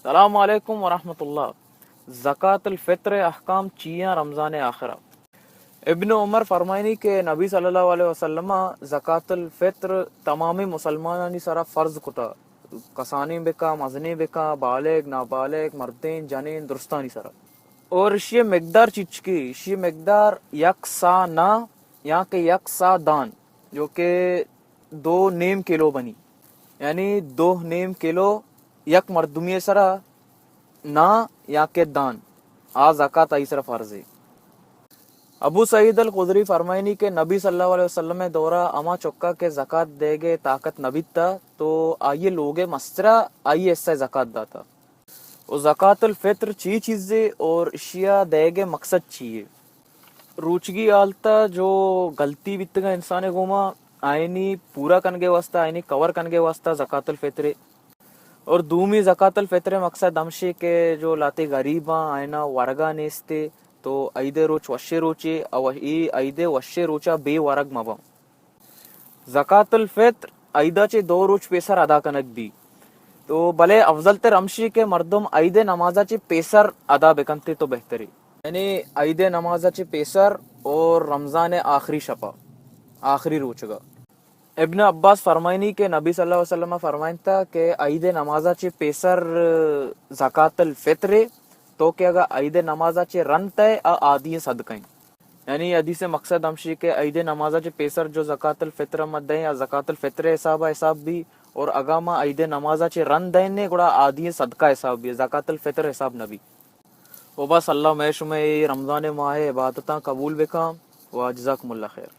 السلام علیکم ورحمۃ اللہ۔ زکوۃ الفطر احکام چیاں رمضان آخرہ؟ ابن عمر فرمائنی کہ نبی صلی اللہ علیہ وسلم زکوۃ الفطر تمام مسلمانانی سرا فرض کتا، کسانیں بکا، مزنیں بکا، بالغ، نابالغ، مردین، جنین، درستانی سرا۔ اور اشی مقدار چچکی، اشی مقدار یک سا نا یا کہ یک سا دان، جو کہ دو نیم کلو بنی، یعنی دو نیم کلو یک مردمی سرا نا یا کہ دان، آ زکات آئی سرا فرض ہے۔ ابو سعید الخدری فرمائنی کہ نبی صلی اللہ علیہ وسلم دورا ہما چکا کہ زکات دے گے طاقت نہ بیتا تو آئی لوگ مسترا آئی حصہ زکات داتا۔ و زکات الفطر چی چیزے اور اشیا دے گے مقصد چی ہے؟ روچگی حالتا جو غلطی بیتگا انسان گوما، آئینی پورا کنگے واسطہ، آئینی کور کنگے واسطہ زکات الفطر ہے۔ اور دومی زکات الفطر مقصد ہمشی کہ جو لاتے غریباں آئینا ورگا نیستے تو عید روچ وشے روچے او ای عید وشے روچا بے ورگ مباں۔ زکات الفطر عیدا چے دو روچ پیسر ادا کنگ بی تو بلے افضل تر ہمشی کہ مردم عید نمازا چے پیسر ادا بکنتے تو بہتری، یعنی عید نمازا چے پیسر اور رمضان آخری شپا، آخری روچگا۔ ابن عباس فرمائنی کہ نبی صلی اللہ علیہ وسلم فرمائنتا کہ عید نمازا چے پیسر زکات الفطر ہے، تو کہ اگر عید نمازا چے رند ہے آ آدھی صدقہ ہیں۔ یعنی حدیث مقصد ہمشی کہ عید نمازا چے پیسر جو زکات الفطر ہم دیں یا زکات الفطر حساب حساب بھی، اور اگا ما عید نمازا چے رند دیں نے گڑا آدھی صدقہ حساب بھی، زکات الفطر حساب نہ بھی۔ و بس اللہ میں شمے رمضان ماہ عبادتاں قبول بکاں و جزاکم اللہ خیر۔